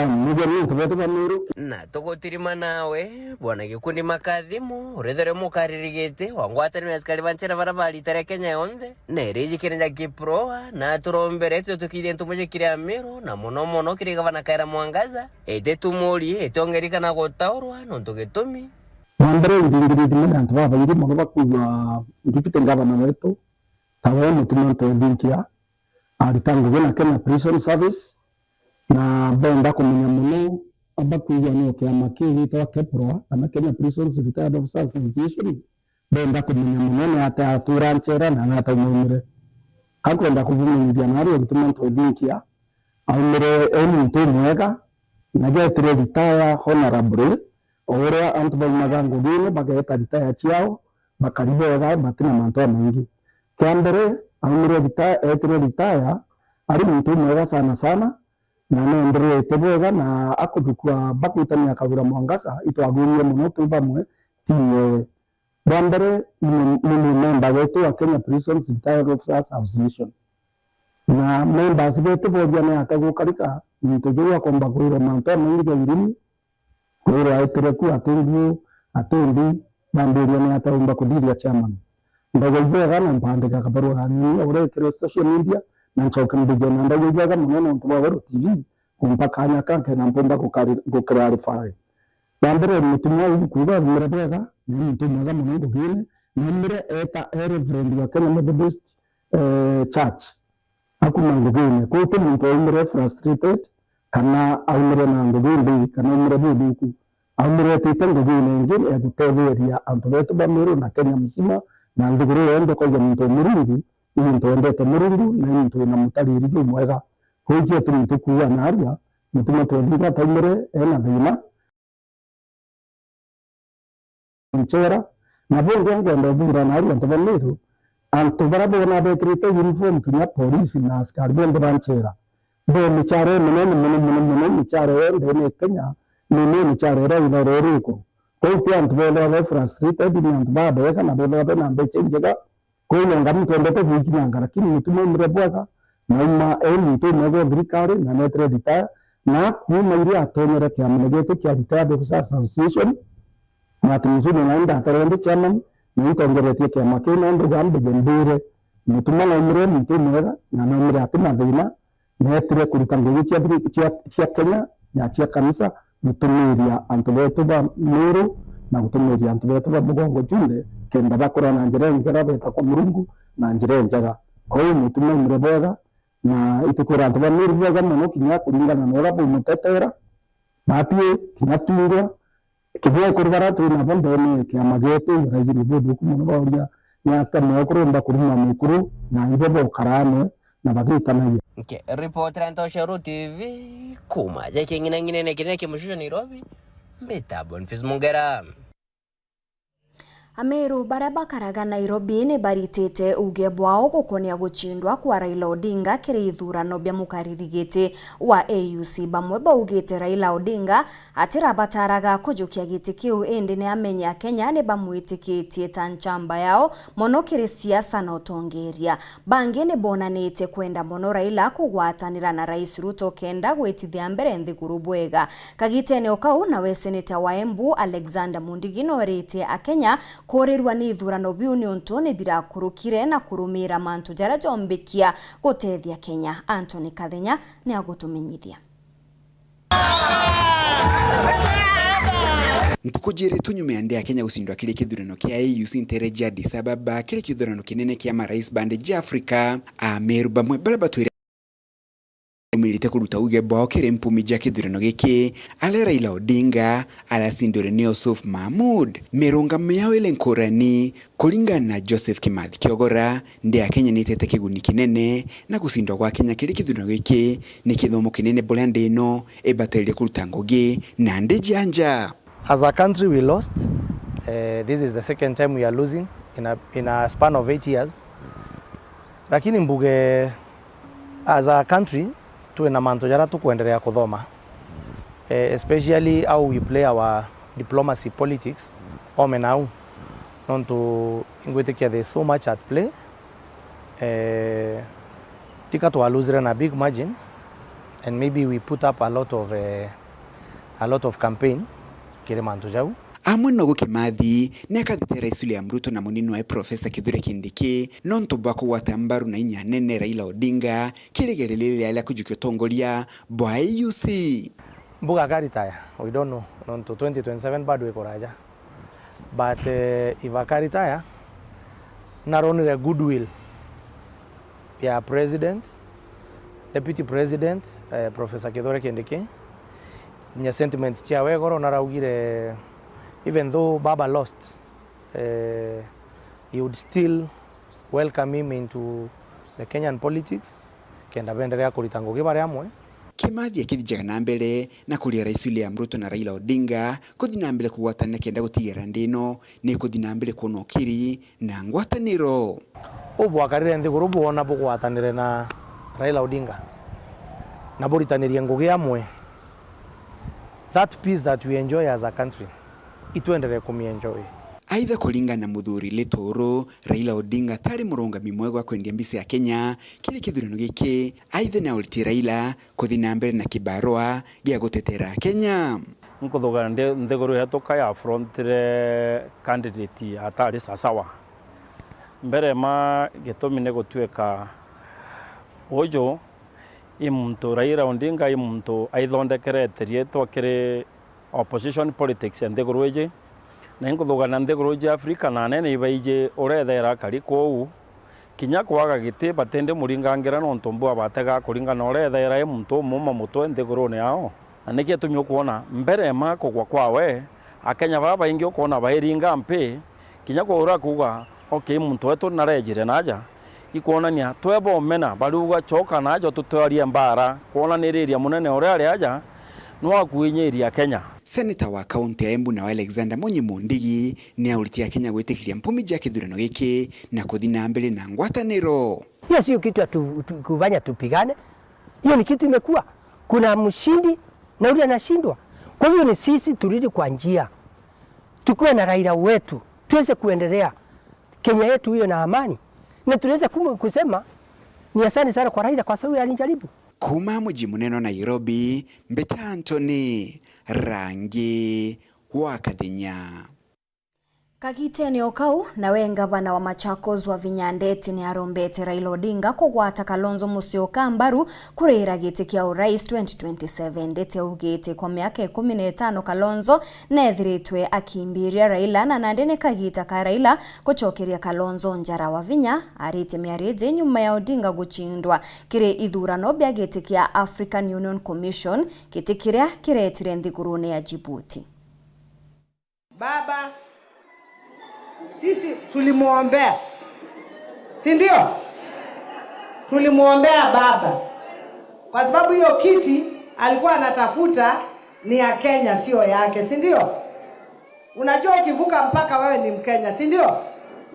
Mutheri nontu betu ba Meru. Na tugutirima nawe, bwana gikundi Makathimo, urithere mukaririgite wa ngwataniro ya askari ba nchera baria ba rita ria Kenya yonthe, na irijikire ja Kiproa, na turombere tutukithie ntumo ja kiri Ameru, na mono mono kiri gavana Kawira Mwangaza, ititumuri, itiongerika na gutaurwa, nontu gitumi. Wa mbere, nthingiritie mono antu babaingi mono bakwigua deputy gavana wetu, tawe Mutuma Ntwethinkia, arita ngugi na Kenya Prison Service, na benda kumenya mono, bakwigua no kiama kiu gitagwa Keproa, kana Kenya Prisons Retired Officers Association, benda kumenya mono ni atia atura nchera na ni atia aumire. Akwenda kubumenyithia na aria Mutuma Ntwethinkia aumire e muntu umwega, na getire retire honorably, o uria antu baumaga ngugine bageta retire ciao, bakari bwega, batina mantu jamaingi. Kia mbere, aumire rita-, etire retire ari muntu umwega sana sana, na nenderete bwega, na akuthukua bakwitania Kawira Mwangaza, itwagwirie mono twi bamwe timu yewe. Bwa mbere, ni mu-, ni mumemba wetu wa Kenya Prisons Retired Officers Association. Na members betu boria ni ata gukarika, muntu juu akomba kwirwa mantu jamaingi ja irimi, kwirwa aitire ku ati mbiu, ati mbi, bambiria ni ata umba kuthiria chairman. Ndauga ibwega na mpandika kabarua gani uria ikire social media, na ncoke mbige na ndauga ibwega mono nontu bwa Weru T V kumpa kanya kake na mpumba gukari-, gukirarify. Bwa mbere, mutumia uyu kuuga aumire bwega, ni muntu mwega mono ngugine, na aumire eta e reverend wa Kenya Methodist, eh, Church. Akuma ngugine. Kwou ti muntu aumire frustrated, kana aumire na ngugi mbi, kana aumire buthuku. Aumire etite ngugine ingi ya gutetheria antu betu ba Meru na Kenya mzima, na nthiguru yonthe kwaiga muntu wa Murungu, ni muntu wendete Murungu, na ni muntu wina mutariri jumwega. Kwou ikio tumi tukuuga narua, Mutuma Ntwethinkia ataumire ena thina. Nchera, na bungi ngenda ubura na ari antu ba Meru, antu baria bona bekirite uniform kinya polisi na askari bonthe ba nchera. Be michara iminene mono, mono, mono, michara yonthe ni Kenya, ni, ni michara iria ithoro iri iguru. Kwou ti antu bethirwa be frustrated, ni antu babega na bethirwa bena mbecha injega. Kwou nonga muntu endete gwikinyanga, lakini Mutuma aumire bwega, na auma e muntu umwega o thirikari, na netire retire, na akuuma iria atonyere kiamane giki kia Retired Officers Association, Martin Mzuni, na ndatarende chairman, na intongeretie kiama kiu, na ndauga mbije mbire, Mutuma naumire muntu umwega, na naumire ati mathina, neetire kurita ngugi cia thiri-, cia, cia Kenya na cia kanisa, gutumiiria antu beetu ba Meru na gutumiiria antu beetu ba mugongo junthe, kenda bakura na njira injega, beeta kwa Murungu na njira injega. Kwou Mutuma aumire bwega, na itukwira antu ba Meru bwega mono, kinya kuringana na uria baumutetera, batwi kinya twingwa, kinya ekuru baria twi nabo ndeene ya kiama gietu, baraigiri buthuku mono, bauria ni atia mwekuru umba kuruma mwekuru na ibo bokara amwe na bagitanagia. Nkiripotera Ntoshero T V kuuma ja king'inang'inene kinene kia mucucu Nairobi, mbita Boniface Mungera. Ameru baria bakaraga Nairobi ni baritite uuge bwao gukonia gucindwa kwa Raila Odinga kiri ithurano bia mukariri giti wa A U C. Bamwe baugite Raila Odinga atirabataraga kujukia giti kiu, indi ni amenye Akenya ni bamwitikitie ta nchamba yao mono kiri siasa na utongeria. Bangi ni bonanitie kwenda mono Raila kugwatanira na Rais Ruto kenda gwitithia mbere nthiguru bwega. Kagitene o kau, nawe seneta wa Embu, Alexander Mundigi, nooritie Akenya kuurirua ni ithurano biu niuntu ni birakurukire na kurumiira mantu jaria joombikia gutethia Kenya. Anthony Kathenya ni agutumenyithia. Ntuku jiiri tu nyuma ya nthi ya Kenya gucindwa kiri kithurano kia A U C ntere ja Addis Ababa, kiri kithurano kinene kia marais ba nthi ja Africa, Ameru bamwe baria batwire umirite kuruta uuge bwao kiri mpumi ja kithurano giki, aria Raila Odinga aracindire ni Yusuf Mahmud. Mirungamo yao iri nkurani. Kuringana na Joseph Kimathi Kiogora, nthi ya Kenya ni itete kiguni kinene, na gucindwa gwa Kenya kiri kithurano giki ni kithomo kinene buria nthi ino ibatairie kuruta ngugi na nthi ja nja. As a country, we lost. Eh, this is the second time we are losing in a, in a span of eight years. Lakini mbuge, as a country, twina mantu jaria tukwenderea kuthoma. Eh, especially how we play our diplomacy politics, ome nau. Nontu ngwitikia there's so much at play. Eh, tika twa losire na big margin, and maybe we put up a lot of, eh, a lot of campaign kiri mantu jau. Amwe nogu Kimathi ni akathite Rais William Ruto na munini wae Professor Kithure Kindiki nontu bwa kugwata mbaru na inya nene Raila Odinga kiri igeria riria ria kujukia utongoria bwa A U C. Mbuga akaretire, we don't know, nontu twenty twenty-seven bado ikuraja. But, eh, if akaretire, naronire goodwill ya president, deputy president, eh, Professor Kithure Kindiki. Kinya sentiments ciawe igoro naraugire, even though baba lost, eh, he would still welcome him into the Kenyan politics, kenda benderea kurita ngugi bari amwe. Kimathi akithijaga na mbere na kuria Rais William Ruto na Raila Odinga kuthi na mbere kugwatanira kenda gutigira nthi ino ni kuthi na mbere kwona ukiri na ngwataniro. Ubwakarire nthiguru bwona bugwatanire na Raila Odinga na buritanirie ngugi amwe. That peace that we enjoy as a country, itwenderee kumienjoy. Aitha kuringana na muthuri Lituru, Raila Odinga atari murungami mwega wa kwendia mbica ya Kenya kiri kithurano giki. Aitha ni auritie Raila kuthi na mbere na kibarua gia gutetera Kenya. Nkuthugana ndi nthiguru yetu ka ya frontire candidate atari sasawa. Mbere ma gitumi ni gutuika uju i muntu, Raila Odinga i muntu aithondekerete riitwa kiri opposition politics ya nthiguru iji. Na inkuthugana nthiguru iji Africa na anene ibaiji urethaira akari kuu, kinya kwaga giti batindi muringangira nontu mbua batega kuringana urethaira i muntu umuma mutwe nthigurune yao. Na niki gitumi ukwona mbere ma kugwa kwawe, Akenya baba baingi ukwona bairinga mpi, kinya kwa uria akuuga, okay, muntu wetu narejire naja, ikwonania twe bomena bariuga, coka najo tutwarie mbaara, kwonaniriria munene uria ari aja nwakuinyiria Kenya. Seneta wa kaunti ya Embu nawe Alexander Munyi Mundigi ni auritie Akenya gwitikiria mpumi ja kithurano giki na kuthi na mbere na ngwataniro. Hiyo sio kitu ya tu, tu, kufanya tupigane. Hiyo ni kitu imekuwa. Kuna mshindi na yule anashindwa. Kwa hivyo ni sisi turudi kwa njia. Tukiwa na Raila wetu, tuweze kuendelea. Kenya yetu hiyo na amani. Na tunaweza kumu-, kusema ni asante sana kwa Raila kwa sababu alijaribu. Kuuma muji munene wa Nairobi, mbita Anthony Rangi wa Kathinya. Kagitene o kau, nawe ngavana wa Machakos Wavinya Ndeti ni arombete Raila Odinga kugwata Kalonzo Musyoka mbaru kurira giti kia urais twenty twenty-seven. Ndeti augite kwa miaka ikumi na itano Kalonzo neethiritwe akimbiria Raila, na nandi ni kagita ka Raila gucokeria Kalonzo njara. Wavinya aritie miario iji nyuma ya Odinga gucindwa kiri ithurano bia giti kia African Union Commission, giti kiria kiretire nthigurune ya Djibouti. Baba, sisi tulimuombea, si ndio? Tulimuombea baba kwa sababu hiyo kiti alikuwa anatafuta ni ya Kenya, sio yake, si ndio? Unajua, ukivuka mpaka, wewe ni Mkenya, si ndio?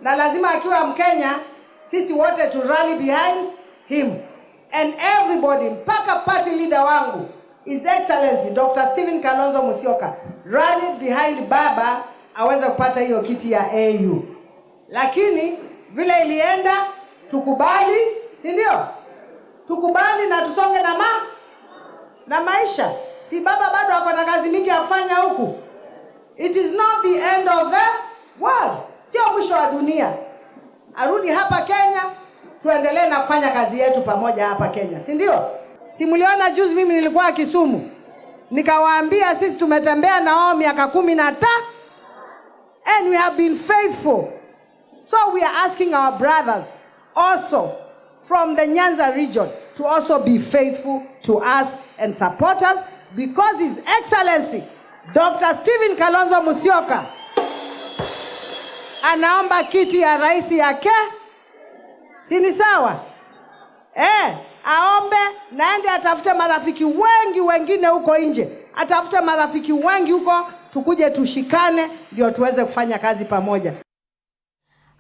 Na lazima akiwa Mkenya, sisi wote tu rally behind him. And everybody, mpaka party leader wangu, His Excellency Doctor Stephen Kalonzo Musyoka, rallied behind baba aweze kupata hiyo kiti ya A U. Lakini vile ilienda, tukubali, si ndio? Tukubali na tusonge na ma-, na maisha. Si baba bado ako na kazi mingi ya kufanya huku? It is not the end of the world. Sio mwisho wa dunia. Arudi hapa Kenya, tuendelee na kufanya kazi yetu pamoja hapa Kenya, si ndio? Si mliona juzi mimi nilikuwa Kisumu? Nikawaambia sisi tumetembea na wao miaka kumi na tano, and we have been faithful. So we are asking our brothers also from the Nyanza region to also be faithful to us and support us, because His Excellency Doctor Stephen Kalonzo Musyoka anaomba kiti ya rais yake, si ni sawa? Eh, aombe na aende atafute marafiki wengi wengine huko nje, atafute marafiki wengi huko, tukuje tushikane, ndio tuweze kufanya kazi pamoja.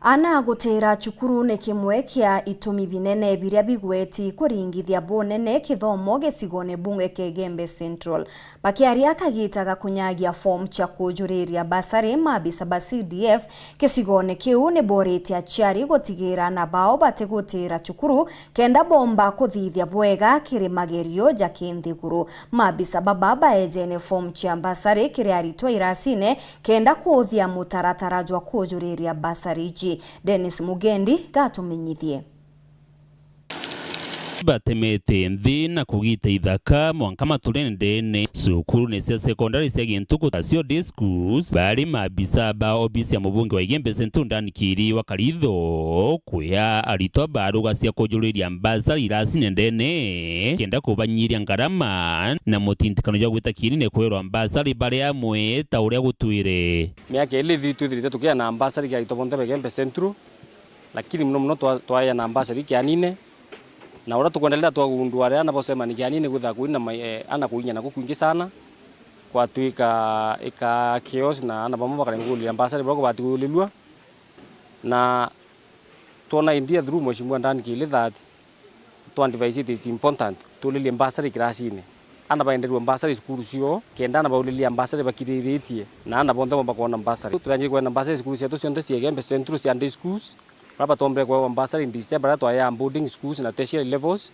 Ana gutira cukuru ni kimwe kia itumi binene biria bigweti kuringithia bunene kithomo gicigone bunge kia Igembe Central. Bakiaria kagita ga kunyagia form cia kujuriria basari, maabisa ba C D F gicigone kiu ni boritie aciari gutigira ana bao batigutira cukuru kenda bomba kuthithia bwega kiri magerio ja kinthiguru. Maabisa baba baejene form cia basari kiri aritwa irasine kenda kuuthia mutaratara jwa kujuriria basari iji. Dennis Mugendi gatumenyithie. Batemete nthi na kugita ithaka mwanka mature ndene. Cukurune cia sekondari cia Gintuku tacio day schools, bari maabisa ba obisi ya mubunge wa Igembe Central Dan Kiri wa Karitho kwia aritwa baruga cia kujuriria mbasari irasine ndene kenda kubanyiria ngarama na mutintikano jwa gwita kinine kwerwa mbasari bari amwe ta uria gutwire. Miaka ili ithiru twithirite tukiana mbasari kia aritwa bonthe ba Igembe Central, lakini muno muno twa-, twaeana mbasari kianine, na uria tukwendelea twagundua aria ana bocemani kianine gwithaga kuri na mai-, eh, ana kuinya naku kwingi sana, kwatwika ika chaos na ana bamwe bakarengulira mbasari baria kubati kuyulilua, na twona idea through Mheshimiwa Dan Kili that twa advise it is important tulilie mbasari kirasine. Ana baenderua mbasari cukuru cio, kenda ana baulilia mbasari bakiriritie, na ana bonthe bomba kwona mbasari. Turanjiri kwena mbasari cukuru cietu cionthe cia Igembe Central cia day schools, baria batombere kwewa mbasari in December, baria twaya boarding schools na tertiary levels.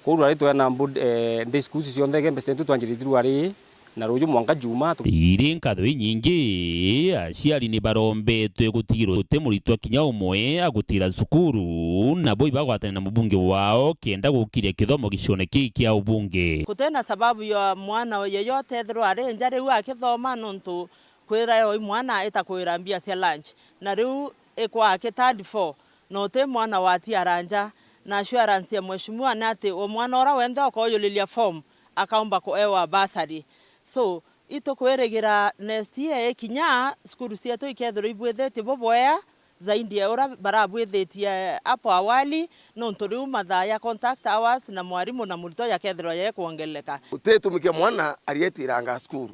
Kou rwari twena board-, eh, day schools cionthe Igembe Central twanjiritie rwari, na ruju mwanka Juma tu- Iri nkatho inyingi, aciari ni barombetwe gutigirwa guti muritwa kinya umwe agutira cukuru, nabo ibagwatane na mubunge wao kenda gukiria kithomo gicione kii kia ubunge. Gutena sababu ya mwana yeyote ethirwa ari nja riu akithoma, nontu kwira yo mwana itakwira mbia cia lunch, na riu ikwa akitandi four, na uti mwana watiara nja, na assurance ya mheshimiwa ni ati o mwana ura wenthe ukoyuliria form akaumba kuewa bursary. So, itukwirigira next year ikinya, cukuru cietu ikethirwa ibwithitie bubwea zaidi ya ura barabwithitie hapo awali, nontu riu mathaa ya contact hours na mwarimu na muritwa yakethirwa yekwongerereka. Utitumikia mwana arietiranga cukuru.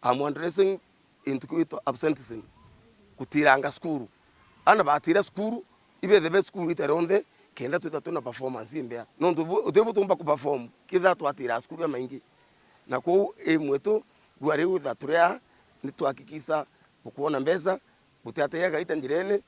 I'm addressing into kwitwa absenteeism, gutiranga cukuru. Ana batira cukuru, ibethe be cukuru ita rionthe, kenda twitha twina performance imbea. Nontu bu-, uti bu tumba ku perform, kitha twatira cukuru ya maingi. Na kou i mwetu, rua riu itha turi aa, ni twahakikisha bukwona mbeca, butiateaga ita njirene,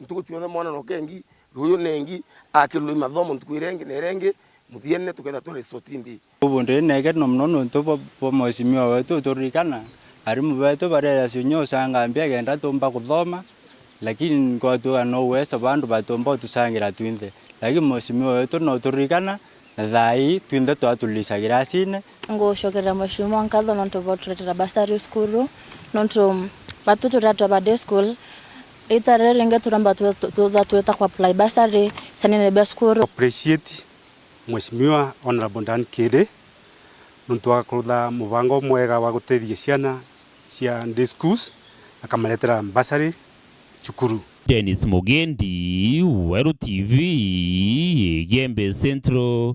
ntuku cionthe mwana no kengi, ruyu nengi, akirurwa i mathomo ntuku iria ingi na iria ingi, muthiene tuketha turi soti mbi. Ubu ndi negeno mono nontu bwa, bwa mheshimiwa wetu uturirikana, arimu betu bareja ciunya ucanga mbia kenda tumba kuthoma, lakini nkotwika no uweso bwa andu batumba utucangira twinthe. Lakini mheshimiwa wetu no uturirikana, na thaa ii twinthe twatulica giracine. Ngucokerera mheshimiwa nkatho nontu bwa uturetera bursary cukuru, nontu batu turia twaba day school, ita riria ringi turomba tu-, tu-, tutha twita ku apply bursary, ciana ni bia cukuru. Appreciate Mheshimiwa Honorable Dan Kidi, nontu wa kurutha mubango mwega wa gutethia ciana cia day schools, akamaretera bursary cukuru. Dennis Mugendi, Weru T V, Igembe Central,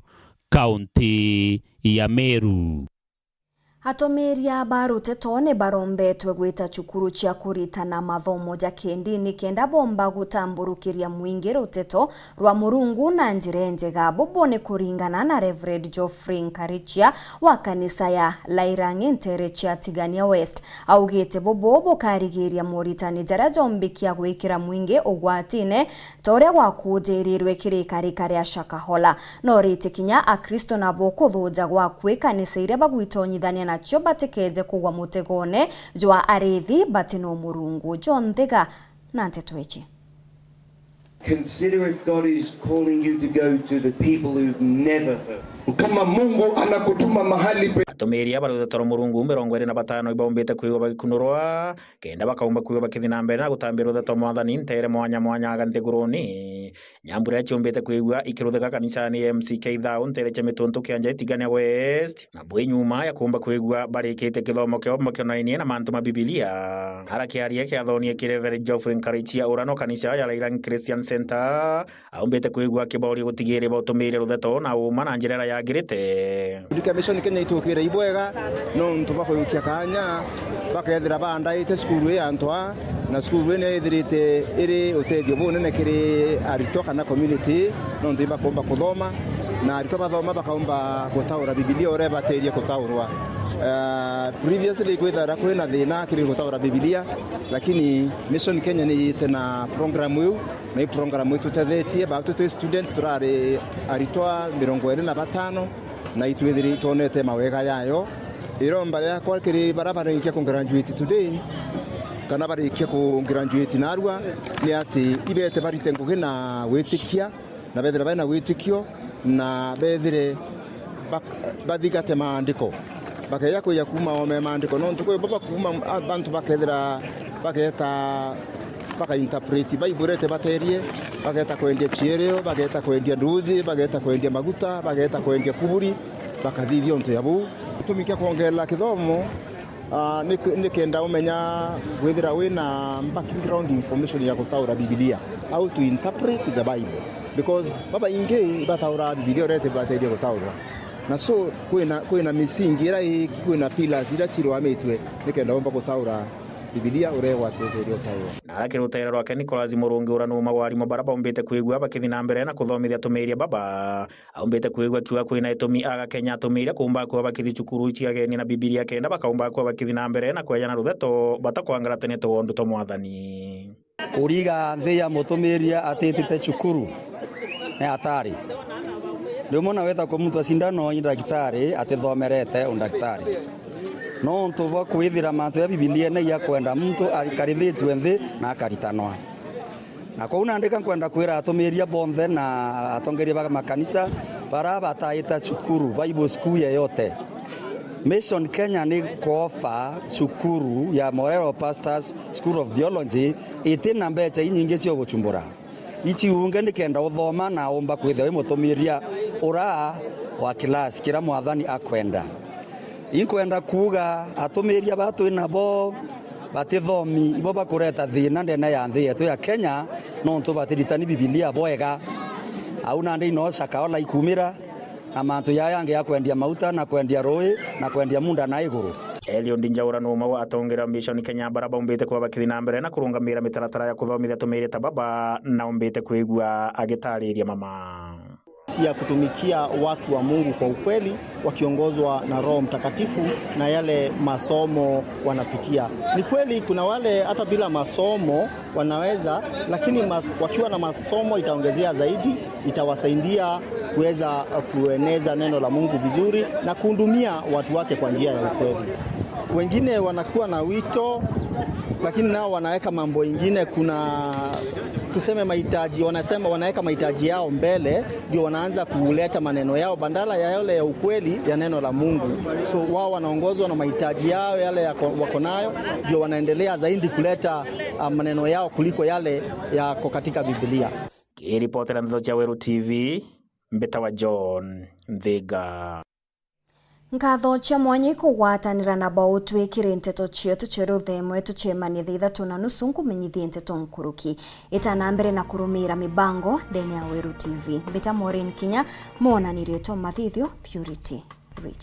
County ya Meru. Atumiria ba ruteto ni barombetwe gwita cukuru cia kuritana mathomo ja kindini kenda bomba gutamburukiria mwingi ruteto rwa Murungu na njira injega. Bubu ni kuringana na Reverend Geoffrey Nkarichia wa kanisa ya Lairang ntere cia Tigania West. Augite bubu bukarigiria moritani jaria jombikia gwikira mwingi ugwatine, ta uria gwakujirirwe kiri ikarika ria Shakahola. No riti kinya Akristo nabo kuthuja gwaku ikanisa iria bagwitonyithania nacio batikeje kugwa mutegone jwa arithi bati no Murungu. John Thiga na nteto iji. Consider if God is calling you to go to the people who've never heard. Kama Mungu anakutuma mahali pe- Atumiria ba ruteto rwa Murungu mirongo iri na batano ibaumbite kwigua bagikunurwa, kenda bakaumba kwigua bakithi na mbere na gutambia ruteto rwa Mwathani ntere mwanya mwanya aga nthiguruni. Nyambura iria ciumbite kwigua ikiruthika kanisani ya M C K Thau ntere cia Mituntu kianja Itigania West, na bwi nyuma ya kumba kwigua barikite kithomo kiao makionainie na mantu ma Bibilia. Arakiaria kiathonie ki Reverend Geoffrey Nkarichia uria no kanisa ya Lailang Christian Center, aumbite kwigua akibauria gutigiri bautumiire rutheto na uuma na njira iria yagirite. Thirikari ya Mission Kenya itukire ibwega nontu bwa kuyukia kanya bakethira baandaite cukuru ii ya antu aa, na cukuru ii ni ithirite iri utethio bunene kiri aritwa kana community, nontu ibakumba kuthoma, na aritwa bathoma bakaumba gutaura Bibilia uria ibaterie gutaurwa. Eh, previously kwithagirwa kwina thina kiri gutaura Bibilia, lakini Mission Kenya ni yite na program iu, na i program itutethetie. Baatwi twi students turari aritwa mirongo iri na batano, na itwithiri twonete mawega yayo. Iromba riakwa kiri baria barikia ku graduate today, kana barikia ku graduate narua, ni ati ibete barite ngugi na gwitikia, na bethire bari na witikio, na bethire bak-, bathingate maandiko. Bakeja kwija kuuma oome maandiko, nontu kwi bo bakuuma, a-, bantu bakethira bageta, baka interpret Bible ete baterie, bageta kwendia chierio, bageta kwendia nduuji, bageta kwendia maguta, bageta kwendia kuburi, bakathithia untu ya buu. Gitumi kia kwongerera kithomo, ah, ni, ni kenda umenya withira wina background information ya gutaura Bibilia, how to interpret the Bible, because babaingi bataura Bibilia uria itibateithia gutaurwa. Na so, kwina, kwina misingi iria iiki, kwina pillars iria cirugamitwe nikenda umba gutaura Bibilia uria igwatite iria utaurwa. Na aria kirutera rwake Nicholas Murungi uria ni umwe wa arimu baria baumbite kwigua bakithi na mbere na kuthomithia atumiria baba, aumbite kwigua akiuga kwina itumi aga Kenya atumiria kuumba kwigua bakithi cukuru cia ageni na Bibilia kenda bakaumba kwigua bakithi na mbere na kwejana rutheto batakwangaratania tugondu twa Mwathani. Kuriga nthi ya mutumiria atitite cukuru ni hatari. Rimwe na weta kumutwa cindano i ndagitari atithomerete undaktari. Nontu bwa kwithira mantu ja Bibiliene i akwenda muntu arikarititue nthi na akaritanwa. Na kwou nandika nkwenda kwira atumiria bonthe na atongeria ba makanisa bara bataita cukuru, Bible school yeyote. Mission Kenya ni kwofa cukuru ya Morero Pastors School of Theology iti na mbecha inyingi cia guchumbura. Ici unge nikenda uthoma na umba kwithirwa wi mutumiria ura wa kilasi kira Mwathani akwenda. Inkwenda kuuga atumiria ba twi nabo batithomi, ibo bakureta thina ndene ya nthi yetu ya Kenya, nontu batiritani Bibilia bwega. Au nandi ino Shakahola ikumira, na mantu jaa jangi ja kwendia mauta, na kwendia rui, na kwendia munda na iguru. Eliud Njaura ni umwe wa atongeria ba Mission Kenya bara baumbite kuba bakithi na mbere na kurungamira mitaratara ya kuthomithia atumiire ta baba na umbite kwigua agitariria mama. Ya kutumikia watu wa Mungu kwa ukweli, wakiongozwa na Roho Mtakatifu na yale masomo wanapitia. Ni kweli kuna wale hata bila masomo wanaweza, lakini mas-, wakiwa na masomo itaongezea zaidi, itawasaidia kuweza kueneza neno la Mungu vizuri na kuhudumia watu wake kwa njia ya ukweli. Wengine wanakuwa na wito, lakini nao wanaweka mambo ingine. Kuna, tuseme, mahitaji, wanasema wanaweka mahitaji yao mbele, ndio wanaanza kuleta maneno yao badala ya yale ya ukweli ya neno la Mungu. So wao wanaongozwa na mahitaji yao yale yako, wako nayo, ndio wanaendelea zaidi kuleta, ah, maneno yao kuliko yale yako katika Biblia. Kiripotera ndeto cia Weru T V, mbitawa John Nthiga. Nkatho cia mwanya ikugwatanira na bautwikire nteto cietu cia ruthemwe tucemanie thaa ithatu na nusu nkumenyithie nteto nkuruki. Ita na mbere na kurumira mibango ndene ya Weru T V. Mbita Maureen Kinya, mwonanirie twa mathithio Purity Richard.